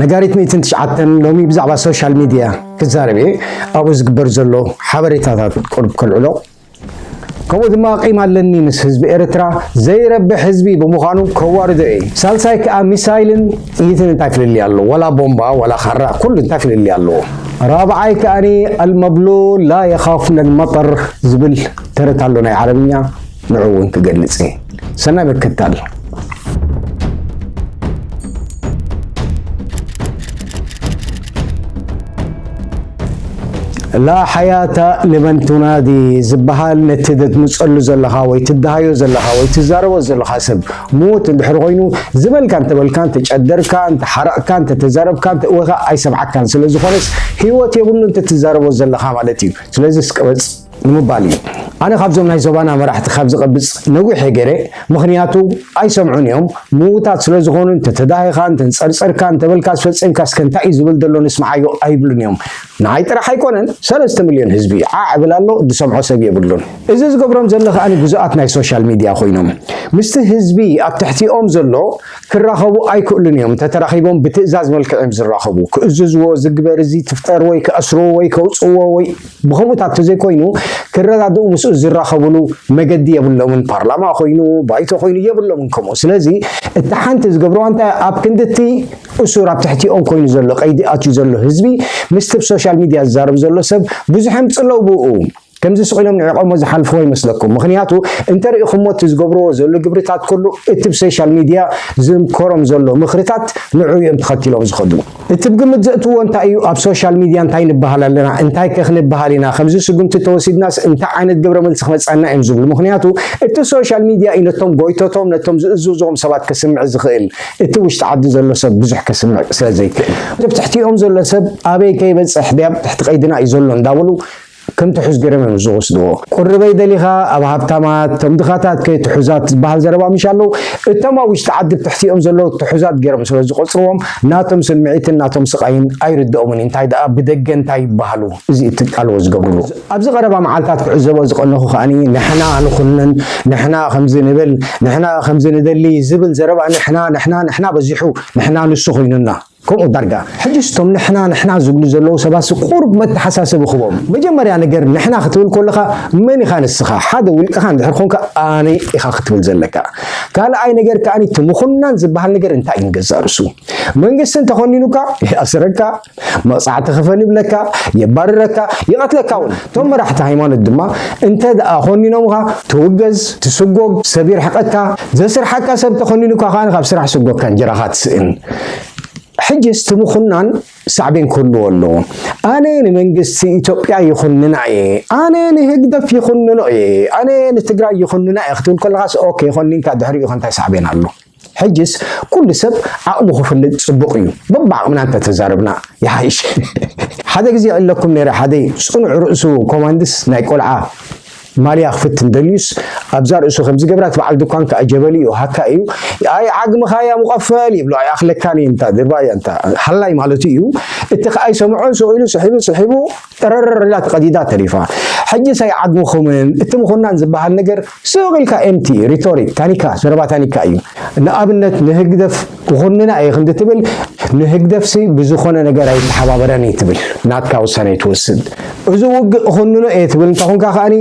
ነጋሪት ሚእትን ትሽዓተን ሎሚ ብዛዕባ ሶሻል ሚድያ ክዛረብ እየ። ኣብኡ ዝግበር ዘሎ ሓበሬታታት ቁሩብ ከልዕሎ። ከምኡ ድማ ቂም ኣለኒ ምስ ህዝቢ ኤርትራ፣ ዘይረብሕ ህዝቢ ብምዃኑ ከዋርዶ እየ። ሳልሳይ ከኣ ሚሳይልን ጥይትን እንታይ ፍልልይ ኣሎ? ዋላ ቦምባ ዋላ ካራ ኩሉ እንታይ ፍልልይ ኣለዎ? ራብዓይ ከኣኒ ኣልመብሉል ላ የኻፍ ነል መጠር ዝብል ተረት ኣሎ ናይ ዓረብኛ፣ ንዑ እውን ክገልጽ እየ። ሰናይ ምክትታል። ላ ሓያታ ልመን ቱናዲ ዝበሃል ነቲ ትምጸሉ ዘለኻ ወይ ትደሃዮ ዘለኻ ወይ ትዛረቦ ዘለኻ ሰብ ምዉት እንድሕር ኮይኑ ዝበልካ እንተበልካ እንተጨደርካ እንተሓረቕካ እንተተዛረብካ እንተእወኻ ኣይሰምዓካን ስለ ዝኾነስ ህይወት የብሉ እንተትዛረቦ ዘለኻ ማለት እዩ። ስለዚ ስቀበጽ ንምባል እዩ። ኣነ ካብዞም ናይ ዞባና መራሕቲ ካብ ዝቐብጽ ነዊሕ እየ ገይረ፣ ምኽንያቱ ኣይሰምዑን እዮም። ምዉታት ስለ ዝኾኑ እንተተዳሂኻ እንተንጸርጸርካ እንተበልካ ዝፈጸምካ እስከ እንታይ እዩ ዝብል ዘሎ ንስምዓዮ ኣይብሉን እዮም። ንዓይ ጥራሕ ኣይኮነን፣ ሰለስተ ሚልዮን ህዝቢ ዓዕ እብል ኣሎ፣ ዝሰምዖ ሰብ የብሉን። እዚ ዝገብሮም ዘሎ ከኣ ግዙኣት ናይ ሶሻል ሚድያ ኮይኖም ምስቲ ህዝቢ ኣብ ትሕቲኦም ዘሎ ክራኸቡ ኣይክእሉን እዮም። እንተተራኺቦም ብትእዛዝ መልክዕ እዮም ዝራኸቡ። ክእዝዝዎ ዝግበር እዚ ትፍጠር ወይ ክኣስርዎ ወይ ከውፅዎ ወይ ብኸምኡታት ተዘይኮይኑ ክረዳድኡ ምስኡ ዝራኸብሉ መገዲ የብሎምን። ፓርላማ ኮይኑ ባይቶ ኮይኑ የብሎምን ከምኡ። ስለዚ እቲ ሓንቲ ዝገብርዋ እንታይ ኣብ ክንድቲ እሱር ኣብ ትሕቲኦም ኮይኑ ዘሎ ቀይዲ ኣትዩ ዘሎ ህዝቢ ምስቲ ብ ሶሻል ሚድያ ዝዛረብ ዘሎ ሰብ ብዙሕ የምፅለው ብኡ ከምዚ ስቕ ኢሎም ንዕቐሞ ዝሓልፍዎ ይመስለኩም? ምኽንያቱ እንተሪኢኹሞ እቲ ዝገብርዎ ዘሎ ግብርታት ኩሉ እቲ ብሶሻል ሚድያ ዝምከሮም ዘሎ ምኽርታት ንዑ እዮም ተኸቲሎም ዝኸዱ። እቲ ብግምት ዘእትዎ እንታይ እዩ? ኣብ ሶሻል ሚድያ እንታይ ንበሃል ኣለና? እንታይ ከ ክንበሃል ኢና? ከምዚ ስጉምቲ ተወሲድናስ እንታይ ዓይነት ግብረ መልሲ ክመፀና እዮም ዝብሉ? ምኽንያቱ እቲ ሶሻል ሚድያ እዩ ነቶም ጎይቶቶም ነቶም ዝእዝዞም ሰባት ከስምዕ ዝኽእል። እቲ ውሽጢ ዓዲ ዘሎ ሰብ ብዙሕ ከስምዕ ስለ ዘይክእል። እቲ ብትሕቲኦም ዘሎ ሰብ ኣበይ ከይበፅሕ ድያ ብትሕቲ ቀይድና እዩ ዘሎ እንዳበሉ ከም ትሑዝ ገይሮም እዮም ዝወስድዎ። ቁርበይ ደሊኻ ኣብ ሃብታማት፣ እቶም ድኻታት ከ ትሑዛት ዝበሃል ዘረባ ምሽ ኣለዉ። እቶም ኣብ ውሽጢ ዓዲ ብትሕቲኦም ዘለዉ ትሑዛት ገይሮም ስለ ዝቆጽርዎም፣ ናቶም ስምዒትን ናቶም ስቓይን ኣይርድኦምን እዩ። እንታይ ደኣ ብደገ እንታይ ይበሃሉ? እዚ እቲ ቃልዎ ዝገብርሉ። ኣብዚ ቀረባ መዓልታት ክዕዘቦ ዝቐነኹ ከኣኒ ንሕና ንኹንን፣ ንሕና ከምዚ ንብል፣ ንሕና ከምዚ ንደሊ ዝብል ዘረባ ንሕና፣ ንሕና፣ ንሕና በዚሑ፣ ንሕና ንሱ ኮይኑና። ከምኡ ዳርጋ ሕጂ ስቶም ንሕና ንሕና ዝብሉ ዘለዉ ሰባት ቁሩብ መተሓሳሰቢ ክቦም። መጀመርያ ነገር ንሕና ክትብል ከለኻ መን ኢኻ ንስኻ? ሓደ ውልቅኻ እንድሕር ኮንካ ኣነ ኢኻ ክትብል ዘለካ። ካልኣይ ነገር ከኣ እቲ ምኹናን ዝበሃል ነገር እንታይ እዩ ንገዛእ ርእሱ? መንግስቲ እንተኾኒኑካ የኣስረካ፣ መቕጻዕቲ ክፈል ይብለካ፣ የባርረካ፣ ይቐትለካ እውን። እቶም መራሕቲ ሃይማኖት ድማ እንተ ደኣ ኮኒኖምኻ ትውገዝ፣ ትስጎግ፣ ሰብ ይርሕቀካ፣ ዘስርሓካ ሰብ ተኾኒኑካ ከኣ ካብ ስራሕ ስጎግካ እንጀራኻ ትስእን። ሕጅስ እቲ ምኹናን ሳዕቤን ክህልዎ ኣለዎ። ኣነ ንመንግስቲ ኢትዮጵያ ይኹንና እየ፣ ኣነ ንህግደፍ ይኹንኖ እየ፣ ኣነ ንትግራይ ይኹንና እየ ክትብል ከለኻስ ኦኬ ኮኒንካ ድሕሪኡ ከ እንታይ ሳዕቤን ኣሎ? ሕጅስ ኩሉ ሰብ ዓቕሙ ክፍልጥ ጽቡቕ እዩ። በብዓቕምና እንተተዛረብና ይሓይሽ። ሓደ ግዜ ይዕለኩም ነይረ ሓደ ጽኑዕ ርእሱ ኮማንድስ ናይ ቆልዓ ማልያ ክፍትን ደልዩስ ኣብዛ ርእሱ ከም ዝገብራ እቲ በዓል ድኳን ከኣ ጀበሊ እዩ ሃካ እዩ ኣይ ዓግምኻ እያ ምቐፈል ይብሎ ኣይኣኽለካን እዩ እንታ ድርባ እያ እንታ ሃላይ ማለቱ እዩ። እቲ ከኣ ይሰምዖን ስቕ ኢሉ ስሒቡ ስሒቡ ጠረረር ኢላ ተቐዲዳ ተሪፋ። ሕጂ ሳይ ዓግምኹምን እቲ ምኹናን ዝበሃል ነገር ስቕ ኢልካ ኤምቲ ሪቶሪክ ታኒካ ዘረባ ታኒካ እዩ። ንኣብነት ንህግደፍ ክኹንና እየ ክንዲ ትብል ንህግደፍሲ ብዝኾነ ነገር ኣይተሓባበረን እዩ ትብል ናትካ ውሳነ እዩ ትወስድ። እዚ ውግእ እኹንኖ እየ ትብል እንተኾንካ ከኣኒ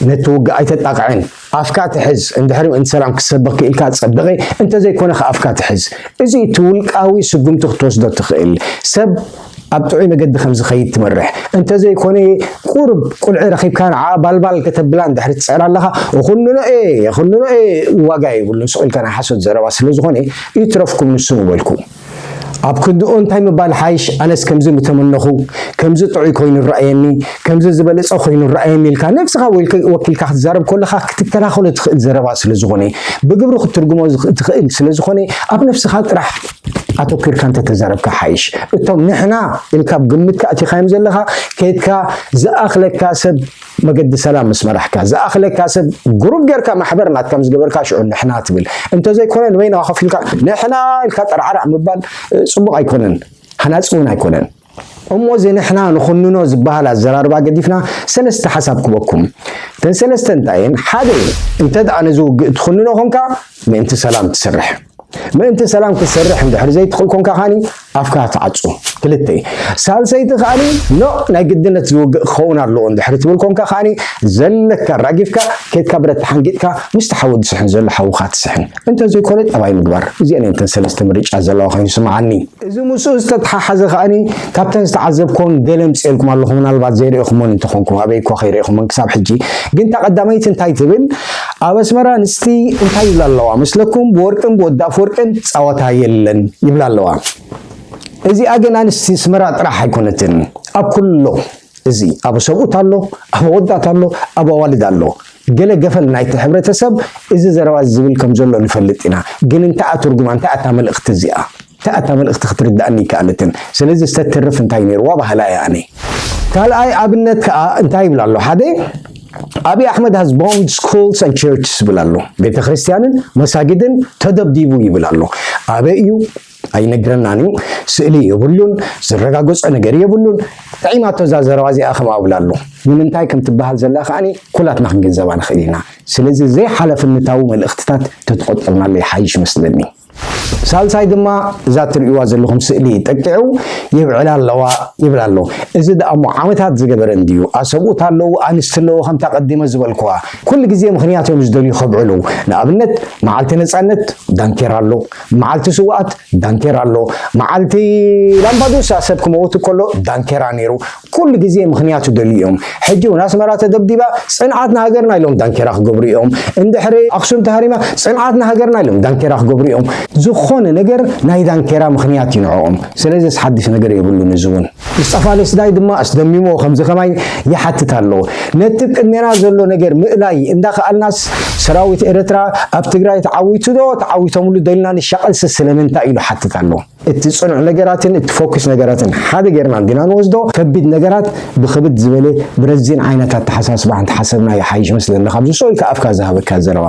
ነቲ ውግእ ኣይተጣቕዕን። ኣፍካ ትሕዝ፣ እንድሕሪ ምእንቲ ሰላም ክትሰብኽ ክኢልካ ጸብቐ፣ እንተዘይኮነ ከኣ ኣፍካ ትሕዝ። እዚ እቲ ውልቃዊ ስጉምቲ ክትወስዶ ትኽእል። ሰብ ኣብ ጥዑይ መገዲ ከም ዝኸይድ ትመርሕ። እንተዘይኮነ ቁሩብ ቁልዒ ረኺብካ ንዓ ባልባል ከተብላ እንድሕሪ ትጽዕር ኣለኻ፣ እኹንኖ እየ፣ እኹንኖ እየ፣ ዋጋ የብሉን። ስቕ ኢልካ ናይ ሓሶት ዘረባ ስለ ዝኾነ ይትረፍኩም ንሱ ምበልኩ። ኣብ ክንድኡ እንታይ ምባል ሓይሽ፣ ኣነስ ከምዚ ምተመነኹ፣ ከምዚ ጥዑይ ኮይኑ ይረኣየኒ፣ ከምዚ ዝበለጸ ኮይኑ ይረኣየኒ ኢልካ ነብስኻ ወልከ-፣ ወኪልካ ክትዛረብ ከለኻ ክትከላኸሎ ትኽእል ዘረባ ስለ ዝኾነ፣ ብግብሪ ክትትርጉሞ ዝኽ-፣ ትኽእል ስለ ዝኾነ ኣብ ነብስኻ ጥራሕ ኣተኲርካ እንተተዛረብካ ሓይሽ። እቶም ንሕና ኢልካ ኣብ ግምትካ ኣቲኻዮም ዘለኻ ከይድካ ዝኣኽለካ ሰብ መገዲ ሰላም ምስ መራሕካ፣ ዝኣኽለካ ሰብ ግሩፕ ጌርካ ማሕበር ናትካ ምስ ገበርካ ሽዑ ንሕና ትብል። እንተዘይኮነ ንበይንኻ ኮፍ ኢልካ ንሕና ኢልካ ጠራዕራዕ ምባል፣ እ፣ ጽቡቕ ኣይኮነን፣ ሃናጺ እውን ኣይኮነን። እሞ እዚ ንሕና ንኹንኖ ዝበሃል ኣዘራርባ ገዲፍና ሰለስተ ሓሳብ ክበኩም። እተን ሰለስተ እንታይ እየን? ሓደ፣ እንተ ደኣ ነዚ ውግእ ትኹንኖ ኾንካ ምእንቲ ሰላም ትሰርሕ። ምእንቲ ሰላም ክትሰርሕ እንድሕሪ ዘይትኽእል ኮንካ ከኣኒ ኣፍካ ትዓጹ። ክልተ። ሳልሰይቲ ከኣኒ ኖ ናይ ግድነት ዝውግእ ክኸውን ኣለዎ እንድሕሪ ትብል ኮንካ ከኣኒ ዘለካ ራጊፍካ ኬድካ ብረት ተሓንጊጥካ ምስቲ ሓዊ ዝስሕን ዘሎ ሓውኻ ትስሕን። እንተዘይኮነ ጠባይ ምግባር። እዚአን እየን እተን ሰለስተ ምርጫ ዘለዋ ኮይኑ ይስምዓኒ። እዚ ምስኡ ዝተተሓሓዘ ከኣኒ ካብተን ዝተዓዘብኩዎን ገለ ምፅኤልኩም ኣለኹ፣ ምናልባት ዘይርኢኹሞን እንተኾንኩም ኣበይ እኳ ከይርኢኹሞን ክሳብ ሕጂ። ግን እታ ቀዳመይቲ እንታይ ትብል? ኣብ ኣስመራ ኣንስቲ እንታይ ይብላ ኣለዋ መስለኩም? ብወርቅን ብወዲ ኣፍወርቅን ፃወታ የለን ይብላ ኣለዋ። እዚኣ ግን ኣንስቲ ኣስመራ ጥራሕ ኣይኮነትን፣ ኣብ ኩሎ እዚ ኣብ ሰብኡት ኣሎ፣ ኣብ ኣወዳት ኣሎ፣ ኣብ ኣዋልድ ኣሎ። ገለ ገፈል ናይቲ ሕብረተሰብ እዚ ዘረባ እዚ ዝብል ከም ዘሎ ንፈልጥ ኢና። ግን እንታይ እያ ትርጉማ? እንታይ እያ እታ መልእኽቲ እዚኣ? እንታይ እያ እታ መልእኽቲ ክትርድኣኒ ይከኣለትን? ስለዚ ዝተትርፍ እንታይ ነይርዋ በሃላይ እየ ኣነ። ካልኣይ ኣብነት ከኣ እንታይ ይብል ኣሎ? ሓደ ኣብይ ኣሕመድ has bombed schools and churches ይብል ኣሎ። ቤተ ክርስቲያንን መሳጊድን ተደብዲቡ ይብል ኣሎ። ኣበይ እዩ? ኣይነግረናን እዩ። ስእሊ የብሉን፣ ዝረጋገጾ ነገር የብሉን። ጥዒማቶ እዛ ዘረባ እዚኣ ከም ኣብላ ኣሎ። ንምንታይ ከም ትበሃል ዘላ ከኣኒ ኩላትና ክንግንዘባ ንኽእል ኢና። ስለዚ ዘይሓላፍነታዊ መልእኽትታት ተትቆጠብናሉ ይሓይሽ መስለኒ። ሳልሳይ ድማ እዛ ትርእይዋ ዘለኹም ስእሊ ጠቂዑ የብዕላ ኣለዋ ይብል ኣሎ። እዚ ደኣ እሞ ዓመታት ዝገበረ እንድዩ። ኣሰብኡት ኣለዉ፣ ኣንስቲ ኣለዉ፣ ከምታ ቀዲመ ዝበልኩዋ። ኩሉ ግዜ ምኽንያት እዮም ዝደልዩ ከብዕሉ። ንኣብነት መዓልቲ ነጻነት ዳንኬራ ኣሎ፣ መዓልቲ ስውኣት ዳንኬራ ኣሎ፣ መዓልቲ ላምባዱሳ ሰብ ክመውት ከሎ ዳንኬራ ነይሩ። ኩሉ ግዜ ምኽንያት ይደልዩ እዮም። ሕጂ እውን ኣስመራ ተደብዲባ ጽንዓት ንሃገርና ኢሎም ዳንኬራ ክገብሩ እዮም። እንድሕሪ ኣኽሱም ተሃሪማ ጽንዓት ንሃገርና ኢሎም ዳንኬራ ክገብሩ እዮም። ዝኾነ ነገር ናይ ዳንኬራ ምኽንያት እዩ ንዕኦም። ስለዚስ ሓድሽ ነገር የብሉን። እዚ እውን ምስጠፋ ለስዳይ ድማ ኣስደሚሞ ከምዚ ከማይ ይሓትት ኣሎ። ነቲ ቅድሜና ዘሎ ነገር ምእላይ እንዳኸኣልናስ ሰራዊት ኤርትራ ኣብ ትግራይ ተዓዊቱ ዶ ተዓዊቶምሉ ደልና ንሻቐልሲ ስለምንታይ ኢሉ ሓትት ኣሎ። እቲ ጽኑዕ ነገራትን እቲ ፎኩስ ነገራትን ሓደ ጌርና እንዲና ንወስዶ። ከቢድ ነገራት ብክብድ ዝበለ ብረዚን ዓይነት ኣተሓሳስባ እንተሓሰብና ይሓይሽ መስለኒ። ካብዚ ስቕ ኢልካ ኣፍካ ዝሃበካ ዘረባ።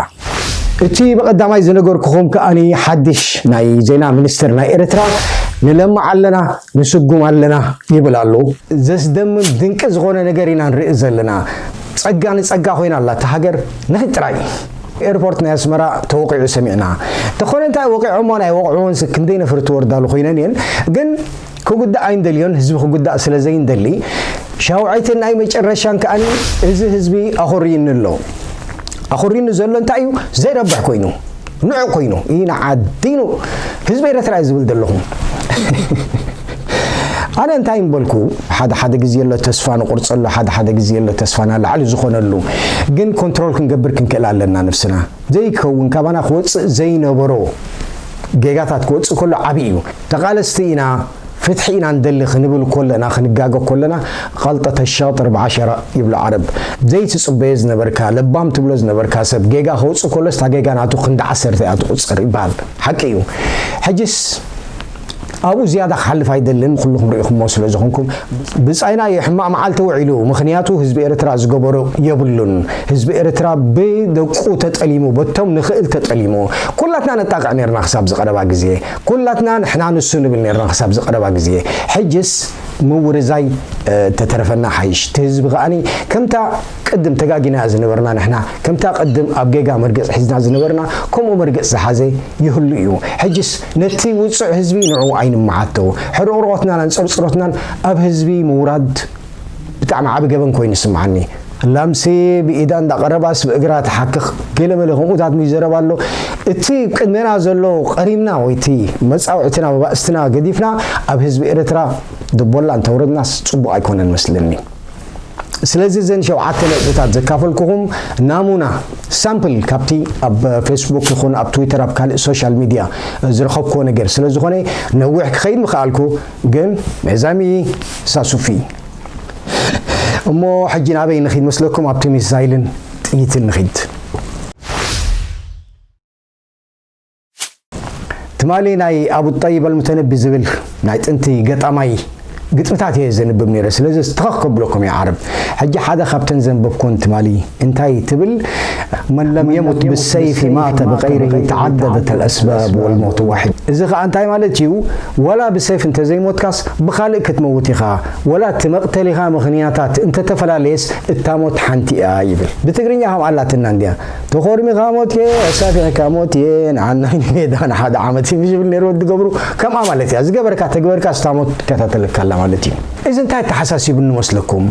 እቲ ብቐዳማይ ዝነገርኩኹም ከኣኒ ሓድሽ ናይ ዜና ሚኒስትር ናይ ኤርትራ ንለምዕ ኣለና ንስጉም ኣለና ይብል ኣሎ። ዘስደምም ድንቂ ዝኾነ ነገር ኢና ንርኢ ዘለና። ጸጋ ንጸጋ ኮይና ኣላ እታ ሃገር። ንኺድ ጥራይ። ኤርፖርት ናይ ኣስመራ ተወቒዑ ሰሚዕና። ተኾነ እንታይ ወቒዖሞ ናይ ወቕዕዎንስ ክንደይ ነፍሪ ትወርዳሉ ኮይነን እየን። ግን ክጉዳእ ኣይንደልዮን፣ ህዝቢ ክጉዳእ ስለ ዘይንደሊ። ሻውዓይትን ናይ መጨረሻን ከኣኒ እዚ ህዝቢ ኣኾርዩኒ ኣሎ። ኣኾርዩኒ ዘሎ እንታይ እዩ? ዘይረብሕ ኮይኑ፣ ንዑ ኮይኑ፣ ኢና ዓዲኑ ህዝቢ ኤርትራ እዩ ዝብል ዘለኹ። ኣነ እንታይ እምበልኩ፣ ሓደ ሓደ ግዜ ኣሎ ተስፋ ንቑርጸሉ፣ ሓደ ሓደ ግዜ ኣሎ ተስፋ ናላዕሊ ዝኾነሉ። ግን ኮንትሮል ክንገብር ክንክእል ኣለና ነፍስና። ዘይከውን ካባና ክወጽእ ዘይነበሮ ጌጋታት ክወጽእ ከሎ ዓቢ እዩ። ተቓለስቲ ኢና፣ ፍትሒ ኢና ንደሊ ክንብል ከለና፣ ክንጋገ ከለና፣ ቐልጠተ ሻጥር ብዓሸራ ይብሉ ዓረብ። ዘይትጽበዮ ዝነበርካ፣ ለባም ትብሎ ዝነበርካ ሰብ ጌጋ ከውጽእ ከሎስ፣ እታ ጌጋ ናቱ ክንዲ ዓሰርተ እያ ትቑጸር ይበሃል። ሓቂ እዩ። ሕጅስ ኣብኡ ዝያዳ ክሓልፍ ኣይደልን፣ ኩልኹም ርኢኹሞ ስለ ዝኾንኩም። ብጻይና እዩ ሕማቕ መዓልቲ ውዒሉ፣ ምኽንያቱ ህዝቢ ኤርትራ ዝገበሮ የብሉን። ህዝቢ ኤርትራ ብደቁ ተጠሊሙ፣ በቶም ንኽእል ተጠሊሙ። ኩላትና ነጣቕዕ ነርና ክሳብ ዝቐረባ ግዜ፣ ኩላትና ንሕና ንሱ ንብል ነርና ክሳብ ዝቐረባ ግዜ። ሕጅስ ምውርዛይ፣ እ፣ ተተረፈና ሓይሽ። እቲ ህዝቢ ከኣኒ ከምታ ቅድም ተጋጊና ዝነበርና ንሕና፣ ከምታ ቅድም ኣብ ጌጋ መርገጽ ሒዝና ዝነበርና፣ ከምኡ መርገጽ ዝሓዘ ይህሉ እዩ። ሕጅስ ነቲ ውጹዕ ህዝቢ ንዕኡ ኣይንመዓቶ። ሕርቕርቖትናን ኣንጸርጽሮትናን ኣብ ህዝቢ ምውራድ ብጣዕሚ ዓቢ ገበን ኮይኑ ይስምዓኒ። ላምሲ ብኢዳ እንዳቐረባስ ብእግራ ትሓክኽ ገለመለ ከምኡታት ምሽ ዘረባ ኣሎ። እቲ ቅድሜና ዘሎ ቀሪምና ወይ እቲ መጻውዕትና መባእስትና ገዲፍና ኣብ ህዝቢ ኤርትራ ድቦላ እንተውረድናስ ጽቡቕ ኣይኮነን መስለኒ። ስለዚ እዘን ሸውዓተ ነጥብታት ዘካፈልኩኹም ናሙና ሳምፕል ካብቲ ኣብ ፌስቡክ ይኹን ኣብ ትዊተር ኣብ ካልእ ሶሻል ሚድያ ዝረኸብኩዎ ነገር ስለ ዝኾነ ነዊሕ ክኸይድ ምኽኣልኩ፣ ግን መዛሚ ሳሱፊ እሞ ሕጂ ናበይ ንኺድ መስለኩም? ኣብቲ ሚሳይልን ጥይትን ንኺድ። ትማሊ ናይ ኣቡ ጠይብ ኣልሙተነቢ ዝብል ናይ ጥንቲ ገጣማይ ግጥምታት እየ ዘንብብ ነይረ። ስለዚ ተኸኽ ከብለኩም እየ ዓረብ። ሕጂ ሓደ ካብተን ዘንበብኩን ትማሊ እንታይ ትብል? መን ለም የሙት ብሰይፊ ማተ ብገይሪሂ ተዓደደት ኣልኣስባብ ወልመውቱ ዋሒድ። እዚ ኸኣ እንታይ ማለት እዩ? ወላ ብሰይፍ እንተዘይሞትካስ ብኻልእ ክትመውት ኢኻ። ወላ እቲ መቕተሊኻ ምኽንያታት እንተተፈላለየስ እታ ሞት ሓንቲ እያ ይብል። ብትግርኛ ከምኣ ኣላትና እንድያ። ተኾርሚኻ ሞት እየ፣ ኣሳፊሕካ ሞት እየ፣ ንዓናይ ንሜዳ ንሓደ ዓመት እዩ ዝብል ነይሩ ወዲ ገብሩ። ከምኣ ማለት እያ። ዝገበርካ ተግበርካ ስታ ሞት ትከታተለካ ኣላ ማለት እዩ። እዚ እንታይ ተሓሳሲቡኒ መስለኩም?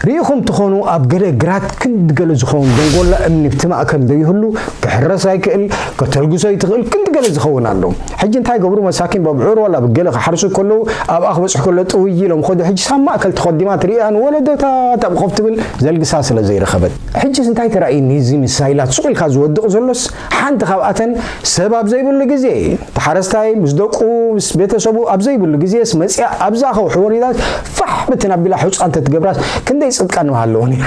ርኢኹም ትኾኑ ኣብ ገለ ግራት ክንዲ ገለ ዝኸውን ደንጎላ እምኒ ብቲ ማእከል ዘይህሉ ክሕረስ ኣይክእል፣ ከተልግሶ ኣይትኽእል ክንዲ ገለ ዝኸውን ኣሎ። ሕጂ እንታይ ገብሩ መሳኪን በብዑር ዋላ ብገለ ክሓርሱ ከለዉ ኣብኣ ክበጽሑ ከሎ ጥውይ ኢሎም ኸዱ። ሕጂ ሳብ ማእከል ተኸዲማ ትርእያ ንወለዶታት ኣብ ኮፍ ትብል ዘልግሳ ስለ ዘይረኸበት። ሕጂስ እንታይ ተራእይኒ እዚ ሚሳይላት ሱቕ ኢልካ ዝወድቕ ዘሎስ ሓንቲ ካብኣተን ሰብ ኣብ ዘይብሉ ግዜ እቲ ሓረስታይ ምስ ደቁ ምስ ቤተሰቡ ኣብ ዘይብሉ ግዜስ መጽያ ኣብዛ ከውሒ ወሪዳስ ፋሕ ብትን ኣቢላ ሑጻ እንተትገብራስ ክንደይ ጽድቃ ንበሃለዎ ነይሩ።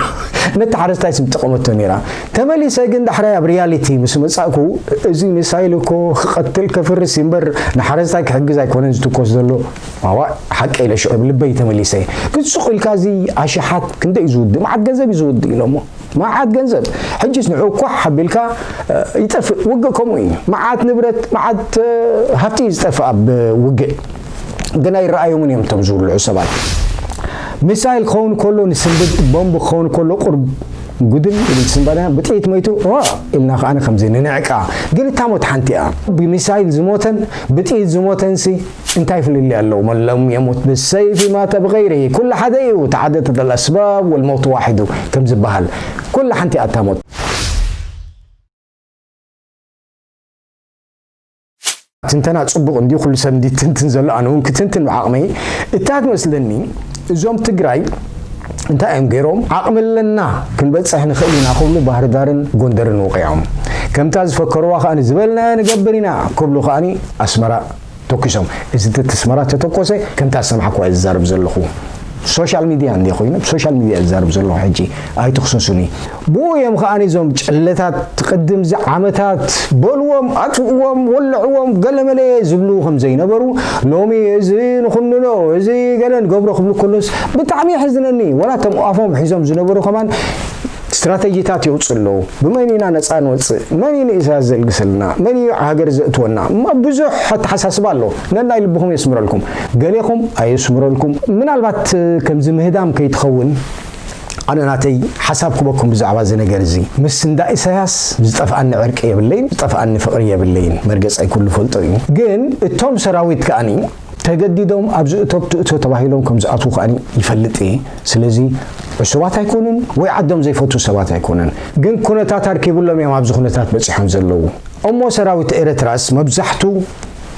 ነቲ ሓረስታይ ስም ጠቐመቶ ነይራ። ተመሊሰ ግን ዳሕራይ ኣብ ሪያሊቲ ምስ መጻእኩ እዚ ሚሳይል እኮ ክቐትል ከፍርስ እዩ እምበር ንሓረስታይ ክሕግዝ ኣይኮነን ዝትኮስ ዘሎ። ዋዋ ሓቂ ኢለ ሽዑ ኣብ ልበይ ተመሊሰ። ግን ሱቕ ኢልካ እዚ ኣሽሓት ክንደይ እዩ ዝውድእ? መዓት ገንዘብ እዩ ዝውድእ ኢሎሞ። መዓት ገንዘብ። ሕጂስ ንዑ ኳሕ ኣቢልካ ይጠፍእ። ውግእ ከምኡ እዩ። መዓት ንብረት፣ መዓት ሃብቲ እዩ ዝጠፍእ ኣብ ውግእ። ግን ኣይረኣዮምን እዮም እቶም ዝውልዑ ሰባት። ሚሳይል ክኸውን ከሎ ንስንብድ፣ ቦምብ ክኸውን ከሎ ቁርብ ጉድል ይብል ስንባድና ብጥይት መይቱ ዋ ኢልና ከኣ ከምዚ ንንዕቃ። ግን እታ ሞት ሓንቲ እያ። ብሚሳይል ዝሞተን ብጥይት ዝሞተንሲ እንታይ ፍልልይ ኣለዎ? መን ለም የሙት ብሰይፊ ማተ ብገይሪሂ። ኩሉ ሓደ እዩ። ተዓደደት ኣልኣስባብ ወልመውቱ ዋሒዱ ከም ዝበሃል ኩሉ ሓንቲ እያ እታ ሞት። ትንተና ጽቡቕ እንድዩ፣ ኩሉ ሰብ እንድዩ ትንትን ዘሎ፣ ኣነ እውን ክትንትን ብዓቕመይ። እታ ትመስለኒ እዞም ትግራይ እንታይ እዮም ገይሮም? ዓቕሚ ኣለና ክንበጽሕ ንኽእል ኢና ክብሉ ባህር ዳርን ጎንደርን ወቒዖም። ከምታ ዝፈከርዋ ከኣ ዝበልናዮ ንገብር ኢና ክብሉ ከኣ ኣስመራ ተኩሶም። እዚ ተቲ ኣስመራ ተተኮሰ ከምታ ዝሰማዕኩዋ እየ ዝዛረብ ዘለኹ። ሶሻል ሚድያ እንድየ ኮይኑ ብሶሻል ሚድያ እየ ዝዛረብ ዘለኹ። ሕጂ ኣይትኽሰሱኒ። ብኡ እዮም ከኣ እዞም ጨለታት ቅድም እዚ ዓመታት በልዎም፣ ኣጥፍእዎም፣ ወልዕዎም፣ ገለመለ ዝብሉ ከም ዘይነበሩ ሎሚ እዚ ንኹንኖ፣ እዚ ገለ ንገብሮ ክብሉ ከሎስ ብጣዕሚ የሕዝነኒ። ወላ እቶም ኣፎም ሒዞም ዝነበሩ ከማን ስትራተጂታት የውፅኡ ኣለዉ። ብመን ኢና ነፃ ንወፅእ? መን እዩ ንኢሳያስ ዘልግሰልና? መን እዩ ሃገር ዘእትወና? እሞ ብዙሕ ኣተሓሳስባ ኣሎ። ነናይ ልብኹም የስምረልኩም። ገሌኹም ኣየስምረልኩም። ምናልባት ከምዚ ምህዳም ከይትኸውን ኣነ ናተይ ሓሳብ ክበኩም ብዛዕባ እዚ ነገር እዚ። ምስ እንዳ ኢሳያስ ዝጠፍኣኒ ዕርቂ የብለይን፣ ዝጠፍኣኒ ፍቕሪ የብለይን። መርገጸይ ኩሉ ፈልጦ እዩ። ግን እቶም ሰራዊት ከኣኒ ተገዲዶም ኣብዚ እቶ ትእቶ ተባሂሎም ከም ዝኣትዉ ከኣኒ ይፈልጥ እየ። ስለዚ ዕሱባት ኣይኮኑን ወይ ዓዶም ዘይፈትዉ ሰባት ኣይኮኑን። ግን ኩነታት ኣርኪቡሎም እዮም ኣብዚ ኩነታት በጺሖም ዘለዉ። እሞ ሰራዊት ኤርትራስ መብዛሕቱ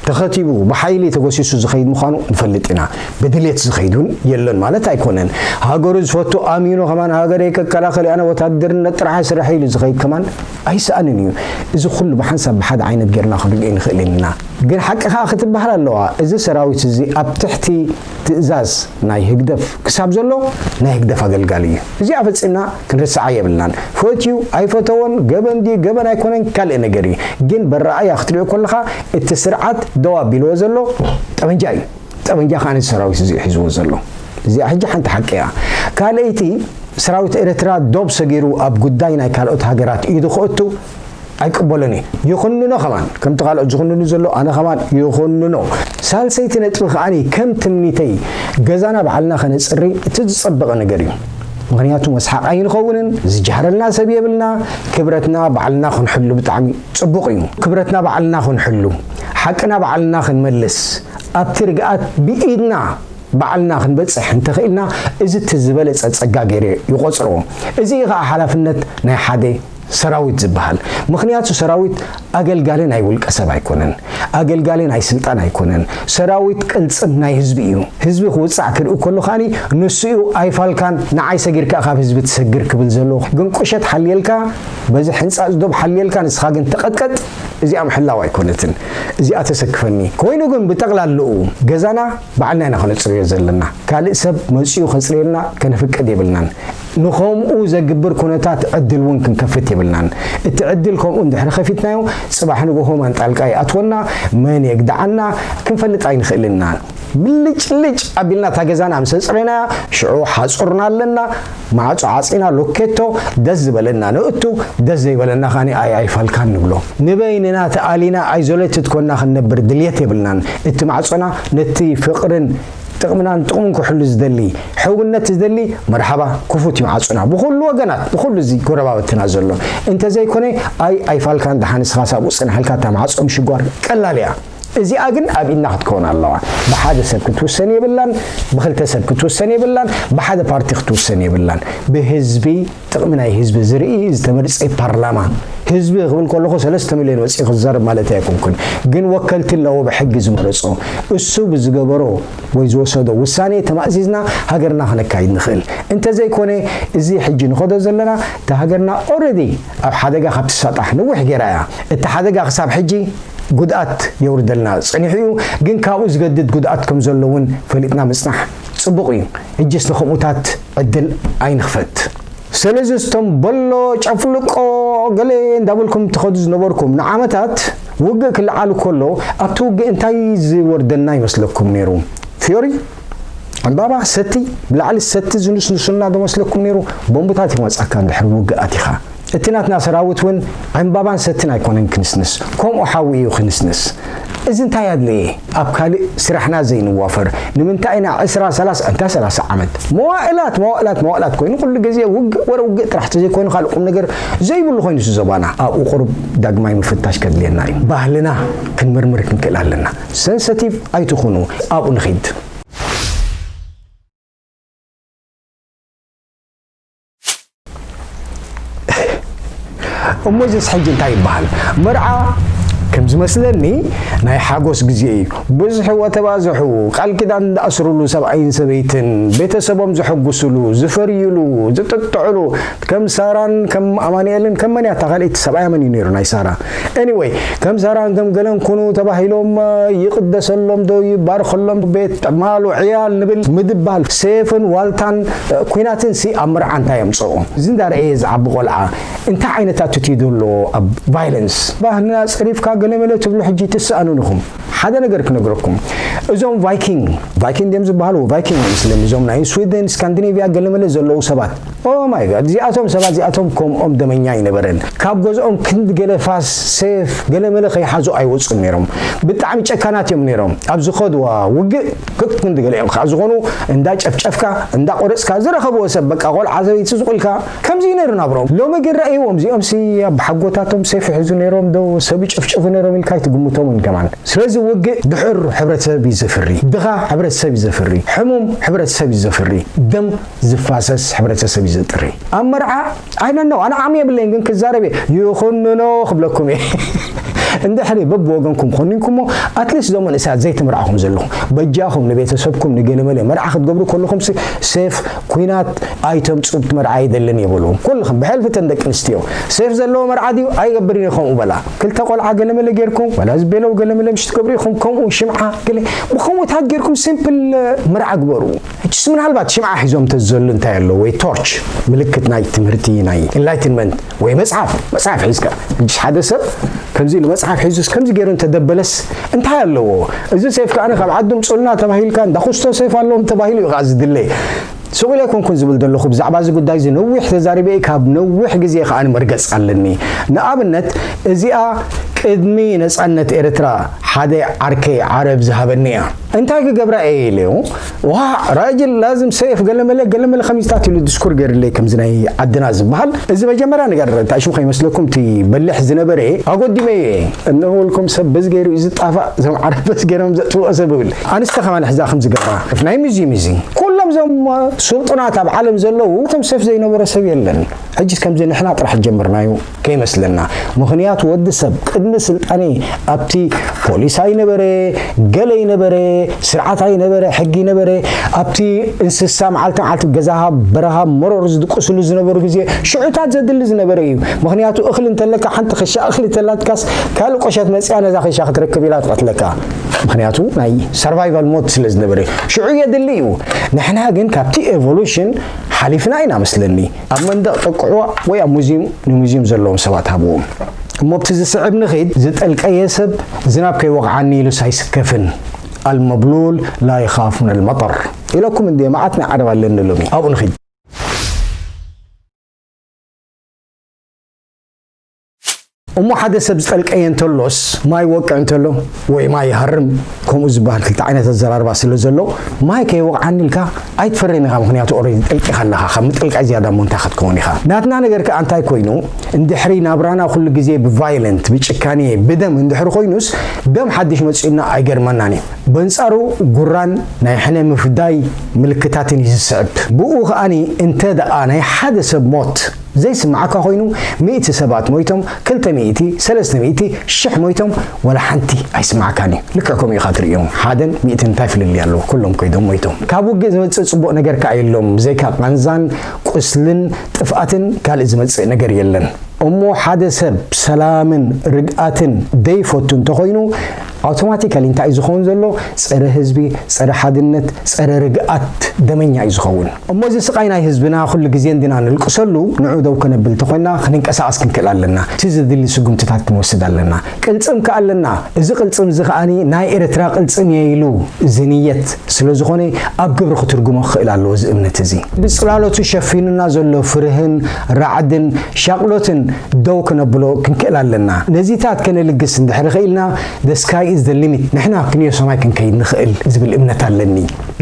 ተኸቲቡ ብሓይሊ ተጎሲሱ ዝኸይድ ምዃኑ ንፈልጥ ኢና። ብድሌት ዝኸይድ እውን የለን ማለት ኣይኮነን። ሃገሩ ዝፈቱ ኣሚኑ ከማን ሃገረይ ከከላኸል ኣነ ወታደርነት ጥራሕ ስራሕ ኢሉ ዝኸይድ ከማን ኣይሰኣንን እዩ። እዚ ኩሉ ብሓንሳብ ብሓደ ዓይነት ጌርና ክንሪኦ ንኽእል ኢና። ግን ሓቂ ከኣ ክትበሃል ኣለዋ። እዚ ሰራዊት እዚ ኣብ ትሕቲ ትእዛዝ ናይ ህግደፍ ክሳብ ዘሎ ናይ ህግደፍ ኣገልጋሊ እዩ። እዚኣ ፈጺምና ክንርስዓ የብልናን። ፈትዩ ኣይፈተዎን፣ ገበን ድዩ ገበን ኣይኮነን ካልእ ነገር እዩ። ግን በረኣያ ክትሪኦ ከለኻ እቲ ስርዓት ደው ኣቢልዎ ዘሎ ጠበንጃ እዩ። ጠበንጃ ከኣ ነዚ ሰራዊት እዚ ሒዝዎ ዘሎ። እዚኣ ሕጂ ሓንቲ ሓቂ እያ። ካልኣይቲ ሰራዊት ኤርትራ ዶብ ሰጊሩ ኣብ ጉዳይ ናይ ካልኦት ሃገራት ኢዱ ክእቱ ኣይቅበሎን እየ። ይኹንኖ ከማን፣ ከምቲ ካልኦት ዝኹንኑ ዘሎ ኣነ ከማን ይኹንኖ። ሳልሰይቲ ነጥቢ ከኣኒ ከም ትምኒተይ ገዛና ባዕልና ከነጽሪ እቲ ዝጸበቐ ነገር እዩ። ምኽንያቱ መስሓቕ ኣይንኸውንን፣ ዝጃህረልና ሰብ የብልና፣ ክብረትና ባዕልና ክንሕሉ ብጣዕሚ ጽቡቕ እዩ። ክብረትና ባዕልና ክንሕሉ፣ ሓቅና ባዕልና ክንመልስ፣ ኣብቲ ርግኣት ብኢድና ባዕልና ክንበጽሕ እንተኽኢልና፣ እዚ እቲ ዝበለጸ ጸጋ ገይረ ይቖጽሮ። እዚ እዩ ኸኣ ሓላፍነት ናይ ሓደ ሰራዊት ዝበሃል። ምኽንያቱ ሰራዊት ኣገልጋሊ ናይ ውልቀ ሰብ ኣይኮነን። ኣገልጋሊ ናይ ስልጣን ኣይኮነን። ሰራዊት ቅልጽም ናይ ህዝቢ እዩ። ህዝቢ ክውጻዕ ክርኢ ከሎ ከኣኒ ንሱ እዩ ኣይፋልካን ንዓይ ሰጊርካ ካብ ህዝቢ ትሰግር ክብል ዘሎ። ግን ቁሸት ሓልየልካ፣ በዚ ሕንጻጽ ዶብ ሓልየልካ፣ ንስኻ ግን ተቐጥቀጥ። እዚኣ ምሕላው ኣይኮነትን። እዚኣ ተሰክፈኒ። ኮይኑ ግን ብጠቕላላኡ ገዛና ባዕልና ኢና ከነጽርዮ ዘለና። ካልእ ሰብ መጺኡ ከጽርየልና ከነፍቅድ የብልናን። ንኸምኡ ዘግብር ኩነታት ዕድል እውን ክንከፍት የብልናን። እቲ ዕድል ከምኡ እንድሕሪ ከፊትናዮ፣ ጽባሕ ንግሆ መን ጣልቃ ይኣትወና፣ መን የግድዓና ክንፈልጥ ኣይንኽእልን ኢና። ብልጭልጭ ኣቢልና እታ ገዛና ምስ ኣፅረና ሽዑ ሓፁርና ኣለና፣ ማዕፆ ዓፂና ሎኬቶ፣ ደስ ዝበለና ንእቱ፣ ደስ ዘይበለና ከዓኒ ኣይ ኣይፋልካን ንብሎ። ንበይንና ተኣሊና ኣይዞሌትድ ኮና ክንነብር ድልየት የብልናን። እቲ ማዕፆና ነቲ ፍቕርን ጥቕምናን ጥቕሙን ክሕሉ ዝደሊ፣ ሕውነት ዝደሊ፣ መርሓባ፣ ክፉት እዩ ማዕጾና ብኹሉ ወገናት፣ ብኹሉ እዚ ጎረባብትና ዘሎ። እንተዘይኮነ ኣይ ኣይፋልካን፣ ደሓን ንስኻስ ኣብኡ ጽንሕልካ እታ ማዕጾ ምሽጓር ቀላል እያ። እዚኣ ግን ኣብ ኢድና ክትከውን ኣለዋ። ብሓደ ሰብ ክትውሰን የብላን፣ ብኽልተ ሰብ ክትውሰን የብላን፣ ብሓደ ፓርቲ ክትውሰን የብላን። ብህዝቢ ጥቕሚ ናይ ህዝቢ ዝርኢ ዝተመርጸ ፓርላማ፣ ህዝቢ ክብል ከለኹ ሰለስተ ሚልዮን ወጺኡ ክዛረብ ማለት ኣይኮንኩን፣ ግን ወከልቲ ኣለዎ ብሕጊ ዝመረጾ። እሱ ብዝገበሮ ወይ ዝወሰዶ ውሳኔ ተማእዚዝና ሃገርና ክነካይድ ንኽእል። እንተዘይኮነ እዚ ሕጂ ንኸዶ ዘለና እታ ሃገርና ኦረዲ ኣብ ሓደጋ ካብ ትሳጣሕ ነዊሕ ገይራ እያ። እቲ ሓደጋ ክሳብ ሕጂ ጉድኣት የውርደልና ጸኒሑ እዩ፣ ግን ካብኡ ዝገድድ ጉድኣት ከም ዘሎ እውን ፈሊጥና ምጽናሕ ጽቡቕ እዩ። ሕጅስ ንኸምኡታት ዕድል ኣይንኽፈት። ስለዚ እቶም በሎ ጨፍልቆ ገለ እንዳበልኩም ትኸዱ ዝነበርኩም ንዓመታት ውግእ ክለዓል ከሎ ኣብቲ ውግእ እንታይ ዝወርደና ይመስለኩም ነይሩ? ፊዮሪ፣ ዕምባባ፣ ሰቲ፣ ብላዕሊ ሰቲ ዝንስንሱልና ዶ መስለኩም ነይሩ? ቦምብታት ይመጻካ እንድሕር ውግእ ኣቲኻ። እቲ ናትና ሰራዊት እውን ዕምባባን ሰትን ኣይኮነን ክንስንስ፣ ከምኡ ሓዊ እዩ ክንስንስ። እዚ እንታይ ኣድለየ? ኣብ ካልእ ስራሕና ዘይንዋፈር ንምንታይ ኢና ዕስራ፣ ሰላሳ፣ እንታ ሰላሳ ዓመት መዋእላት፣ መዋእላት፣ መዋእላት ኮይኑ ኩሉ ግዜ ውግእ ወረ ውግእ ጥራሕ ተዘይኮይኑ ካልእ ቁም ነገር ዘይብሉ ኮይኑ እዚ ዞባና ኣብኡ ቁሩብ ዳግማይ ምፍታሽ ከድልየና እዩ። ባህልና ክንምርምር ክንክእል ኣለና። ሰንሰቲቭ ኣይትኹኑ፣ ኣብኡ ንኺድ። እሞ እዚስ ሕጂ እንታይ ይበሃል? መርዓ ከም ዝመስለኒ ናይ ሓጎስ ግዜ እዩ። ብዝሑ ወተባዝሑ፣ ቃል ኪዳን ዝኣስሩሉ ሰብኣይን ሰበይትን፣ ቤተሰቦም ዘሐጉስሉ፣ ዝፈርዩሉ፣ ዝጥጥዕሉ፣ ከም ሳራን ከም ኣማኑኤልን ከም መን እያ እታ ካልኣይቲ ሰብኣያ መን እዩ ነይሩ ናይ ሳራ? ኤኒወይ ከም ሳራን ከም ገለን ኩኑ ተባሂሎም ይቕደሰሎም ዶ ይባርኸሎም ቤት ማሉ ዕያል ንብል ምድባል ሴፍን ዋልታን ኩናትን ሲ ኣብ መርዓ እንታይ የምፅኦ? እዚ እንዳረእየ ዝዓቢ ቆልዓ እንታይ ዓይነት ኣቲቲዩድ ኣለዎ ኣብ ቫይለንስ? ባህልና ፀሪፍካ ገለመለ ትብሉ ሕጂ ትሰኣኑን ኢኹም። ሓደ ነገር ክነግረኩም፣ እዞም ቫይኪንግ ቫይኪንግ ድዮም ዝበሃሉ? ቫይኪንግ ምስልን እዞም ናይ ስዊድን ስካንዲኔቪያ ገለመለ ዘለዉ ሰባት ኦ ማይ ጋድ እዚኣቶም ሰባት እዚኣቶም ከምኦም ደመኛ ኣይነበረን። ካብ ገዝኦም ክንዲ ገለ ፋስ ሴፍ ገለመለ ከይሓዙ ኣይወፁን ነይሮም። ብጣዕሚ ጨካናት እዮም ነይሮም። ኣብ ዝኸድዋ ውግእ ክክ ክንዲ ገለ እዮም ከዓ ዝኾኑ እንዳ ጨፍጨፍካ እንዳ ቆረፅካ ዝረኸብዎ ሰብ በቃ ቆልዓ ሰበይቲ ዝቑልካ ከምዚ እዩ ነይሩ ናብሮም። ሎሚ ግን ረእይዎም እዚኦም ሲ ኣብ ሓጎታቶም ሴፍ ይሕዙ ነይሮም ዶ ሰብ ይጨፍጭፉ ነይሮም ኢልካ ኣይትግምቶምን ከማን። ስለዚ ውግእ ድሑር ሕብረተሰብ እዩ ዘፍሪ፣ ድኻ ሕብረተሰብ እዩ ዘፍሪ፣ ሕሙም ሕብረተሰብ እዩ ዘፍሪ፣ ደም ዝፋሰስ ሕብረተሰብ እዩ ዘጥሪ። ኣብ መርዓ ኣይነነው ኣነ ዓሚ የብለይን ግን ክዛረብ እየ ይኹንኖ ክብለኩም እየ። እንድሕሪ በብወገንኩም ኮኒንኩሞ ኣትሊስት ዞም መንእሰያት ዘይተመርዓኹም ዘለኹም በጃኹም ንቤተሰብኩም ንገለመለ መርዓ ክትገብሩ ከለኹም ሲ ሴፍ ኩናት ኣይተምፅኡ ኣብቲ መርዓ ኣይደልን የበልዎም። ኩልኹም ብሕልፊ እተን ደቂ ኣንስትዮ ሴፍ ዘለዎ መርዓ ድዩ ኣይገብርን እየ ከምኡ በላ። ክልተ ቆልዓ ገለመለ ጌርኩም ዋላ ዝቤለው ገለመለ ምሽ ትገብሩ ኢኹም ከምኡ ሽምዓ ገለ ብኸምኡታት ጌርኩም ሲምፕል መርዓ ግበሩ። ሕጅስ ምናልባት ሽምዓ ሒዞም ተዘሉ እንታይ ኣሎ ወይ ቶርች ምልክት ናይ ትምህርቲ ናይ ኢንላይትንመንት ወይ መጽሓፍ መጽሓፍ ሒዝካ ሕጅስ ሓደ ሰብ ከምዚ ኢሉ መጽሓፍ ሒዙስ ከምዚ ገይሩ እንተደበለስ እንታይ ኣለዎ? እዚ ሴፍ ከኣ ካብ ዓዲ ምጹልና ተባሂልካ እንዳ ኩስቶ ሴፍ ኣለዎም ተባሂሉ እዩ ከኣ ዝድለ። ስቕ ኢለ ኣይኮንኩን ዝብል ዘለኹ ብዛዕባ እዚ ጉዳይ እዚ ነዊሕ ተዛሪበ እየ፣ ካብ ነዊሕ ግዜ ከኣ መርገጽ ኣለኒ። ንኣብነት እዚኣ ቅድሚ ነጻነት ኤርትራ ሓደ ዓርከይ ዓረብ ዝሃበኒ እያ። እንታይ ክገብራ እየ ኢለዮ። ዋ ራጅል ላዝም ሰይፍ ገለመለ ገለመለ ከሚዝታት ኢሉ ድስኩር ገይርለይ ከምዚ ናይ ዓድና ዝበሃል። እዚ መጀመርያ ነገር እንታይ ሽም ከይመስለኩም እቲ በሊሕ ዝነበረ ኣጎዲመ እየ። እነሆልኩም ሰብ በዚ ገይሩ እዩ ዝጣፋእ፣ እዞም ዓረብ በዚ ገይሮም ዘጥፍኦ ሰብ ይብል። ኣንስቲ ከማን ሕዛ ከም ዝገብራ ናይ ሙዚየም እዚ ኩሎም እዞም ስልጡናት ኣብ ዓለም ዘለዉ እቶም ሰፍ ዘይነበሮ ሰብ የለን። ሕጂስ ከምዚ ንሕና ጥራሕ ጀምርናዩ ከይመስለና። ምኽንያቱ ወዲ ሰብ ቅድሚ ስልጣኔ ኣብቲ ፖሊስ ኣይነበረ፣ ገለ ኣይነበረ፣ ስርዓት ኣይነበረ፣ ሕጊ ኣይነበረ፣ ኣብቲ እንስሳ መዓልቲ መዓልቲ ገዛኻ በረኻ መሮር ዝድቅስሉ ዝነበሩ ግዜ ሽዑታት ዘድሊ ዝነበረ እዩ። ምኽንያቱ እኽሊ እንተለካ ሓንቲ ክሻ እኽሊ እንተላትካስ ካልእ ቆሸት መጽያ ነዛ ክሻ ክትረክብ ኢላ ትቐትለካ። ምኽንያቱ ናይ ሰርቫይቫል ሞድ ስለ ዝነበረ ሽዑ የድሊ እዩ። ንሕና ግን ካብቲ ኤቮሉሽን ሓሊፍና ኢና መስለኒ። ኣብ መንደቕ ጠቅዕዋ ወይ ኣብ ሙዚየም ንሙዚየም ዘለዎም ሰባት ሃብዎም። እሞ ኣብቲ ዝስዕብ ንኺድ። ዝጠልቀየ ሰብ ዝናብ ከይወቕዓኒ ኢሉስ ኣይስከፍን። المبلول لا يخافون المطر. ኢለኩም እንደ መዓት ናይ ዓረብ ኣለኒ ሎሚ ኣብኡ ንኺድ። እሞ ሓደ ሰብ ዝጠልቀየ እንተሎስ፣ ማይ ይወቅዕ እንተሎ ወይ ማይ ይሃርም፣ ከምኡ ዝበሃል ክልተ ዓይነት ኣዘራርባ ስለ ዘሎ፣ ማይ ከይወቕዓኒ ኢልካ ኣይትፈርን ኢኻ። ምኽንያቱ ኦልሬዲ ጠልቂኻ ኣለኻ። ካብ ምጥልቃይ ዝያዳ እሞ እንታይ ክትከውን ኢኻ? ናትና ነገር ከኣ እንታይ ኮይኑ፣ እንድሕሪ ናብራና ኩሉ ግዜ ብቫይለንት፣ ብጭካኔ፣ ብደም እንድሕሪ ኮይኑስ፣ ደም ሓድሽ መጺኡና ኣይገርመናን እዩ። በንጻሩ ጉራን ናይ ሕነ ምፍዳይ ምልክታትን እዩ ዝስዕብ። ብኡ ከኣኒ እንተ ደኣ ናይ ሓደ ሰብ ሞት ዘይስምዓካ ኮይኑ፣ ሚእቲ ሰባት ሞይቶም፣ ክልተ ሚእቲ፣ ሰለስተ ሚእቲ፣ ሽሕ ሞይቶም፣ ዋላ ሓንቲ ኣይስምዓካን እዩ። ልክዕ ከምኡ ኢኻ ትርእዮም። ሓደን ሚእትን እንታይ ፍልልይ ኣለዎ? ኩሎም ከይዶም ሞይቶም። ካብ ውግእ ዝመጽእ ጽቡቕ ነገር ከኣ የሎም። ብዘይካ ቃንዛን ቁስልን ጥፍኣትን ካልእ ዝመጽእ ነገር የለን። እሞ ሓደ ሰብ ሰላምን ርግኣትን ደይፈቱ እንተኾይኑ፣ ኣውቶማቲካሊ እንታይ እዩ ዝኸውን ዘሎ? ጸረ ህዝቢ፣ ጸረ ሓድነት፣ ጸረ ርግኣት ደመኛ እዩ ዝኸውን። እሞ እዚ ስቓይ ናይ ህዝብና ኩሉ ግዜ እንዲና ንልቅሰሉ፣ ንዑ ደው ከነብል እንተኾይና ክንንቀሳቐስ ክንክእል ኣለና። እቲ ዝድሊ ስጉምትታት ክንወስድ ኣለና። ቅልጽም ከኣ ኣለና። እዚ ቅልጽም እዚ ከኣኒ ናይ ኤርትራ ቅልጽም እየ ኢሉ ዝንየት ስለ ዝኾነ ኣብ ግብሪ ክትርጉሞ ክኽእል ኣለዎ እዚ እምነት እዚ። ብጽላሎቱ ሸፊኑና ዘሎ ፍርህን ራዕድን ሻቕሎትን ደው ክነብሎ ክንክእል ኣለና። ነዚታት ከነልግስ እንድሕር ኽኢልና፣ the sky is the limit። ንሕና ክንዮ ሰማይ ክንከይድ ንኽእል ዝብል እምነት ኣለኒ።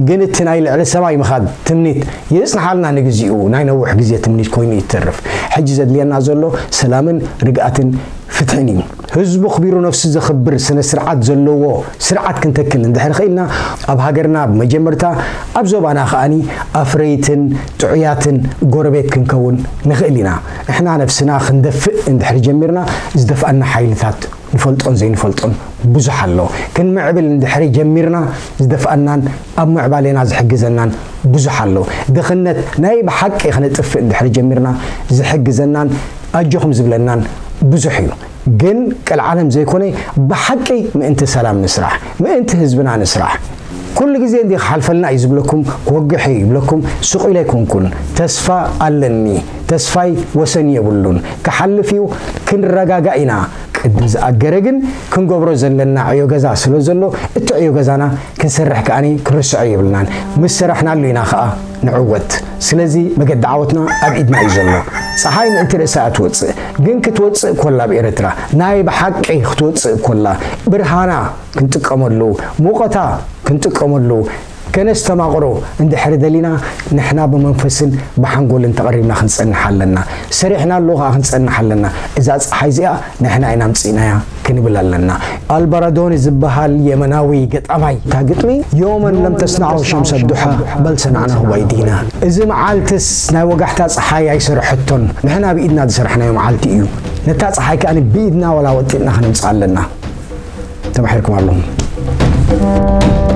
ግን እቲ ናይ ልዕሊ ሰማይ ምኻድ ትምኒት የጽንሓልና ንግዚኡ፣ ናይ ነዊሕ ግዜ ትምኒት ኮይኑ ይተርፍ። ሕጂ ዘድልየና ዘሎ ሰላምን ርግኣትን ፍትሕን እዩ። ህዝቡ ኣኽቢሩ ነፍሱ ዘኽብር ስነ ስርዓት ዘለዎ ስርዓት ክንተክል እንድሕር ኽኢልና፣ ኣብ ሃገርና ብመጀመርታ፣ ኣብ ዞባና ከኣኒ ኣፍረይትን ጥዑያትን ጎረቤት ክንከውን ንኽእል ኢና። ንሕና ነፍስና ክንደፍእ እንድሕር ጀሚርና፣ ዝደፍኣና ሓይልታት ንፈልጦን ዘይንፈልጦን ብዙሕ ኣሎ። ክንምዕብል እንድሕር ጀሚርና፣ ዝደፍኣናን ኣብ ምዕባሌና ዝሕግዘናን ብዙሕ ኣሎ። ድኽነት ናይ ብሓቂ ክነጥፍእ እንድሕር ጀሚርና፣ ዝሕግዘናን ኣጆኹም ዝብለናን ብዙሕ እዩ። ግን ቀልዓለም ዘይኮነ፣ ብሓቂ ምእንቲ ሰላም ንስራሕ፣ ምእንቲ ህዝብና ንስራሕ። ኩሉ ግዜ እንዲ ክሓልፈልና እዩ ዝብለኩም፣ ክወግሕ እዩ ይብለኩም፣ ስቕ ኢለ ኣይኮንኩን። ተስፋ ኣለኒ። ተስፋይ ወሰን የብሉን። ክሓልፍ እዩ፣ ክንረጋጋእ ኢና። ቅድሚ ዝኣገረ ግን ክንገብሮ ዘለና ዕዮ ገዛ ስለ ዘሎ፣ እቲ ዕዮ ገዛና ክንሰርሕ ከኣኒ ክንርስዖ የብልናን። ምስ ሰራሕናሉ ኢና ከኣ ንዕወት። ስለዚ መገዲ ዓወትና ኣብ ኢድና እዩ ዘሎ። ጸሓይ ምእንቲ ርእሳ እያ ትወጽእ፣ ግን ክትወጽእ ኮላ ኣብ ኤርትራ፣ ናይ ብሓቂ ክትወጽእ ኮላ፣ ብርሃና ክንጥቀመሉ፣ ሙቐታ ክንጥቀመሉ፣ ከነስተማቕሮ እንድሕሪ ደሊና፣ ንሕና ብመንፈስን ብሓንጎልን ተቐሪብና ክንጸንሕ ኣለና። ሰሪሕናሉ ከኣ ክንጸንሕ ኣለና። እዛ ጸሓይ እዚኣ ንሕና ኢና ኣምጺእናያ ክንብል ኣለና። ኣልባራዶኒ ዝበሃል የመናዊ ገጣማይ እታ ግጥሚ፣ يوما لم تصنعه شمس الضحى بل صنعناه بأيدينا። እዚ መዓልትስ ናይ ወጋሕታ ጸሓይ ኣይሰርሐቶን፣ ንሕና ብኢድና ዝሰራሕናዮ መዓልቲ እዩ። ነታ ጸሓይ ከኣ ብኢድና ዋላ ወጢጥና ክነምጽኣ ኣለና። ተማሒርኩም ኣለኹም።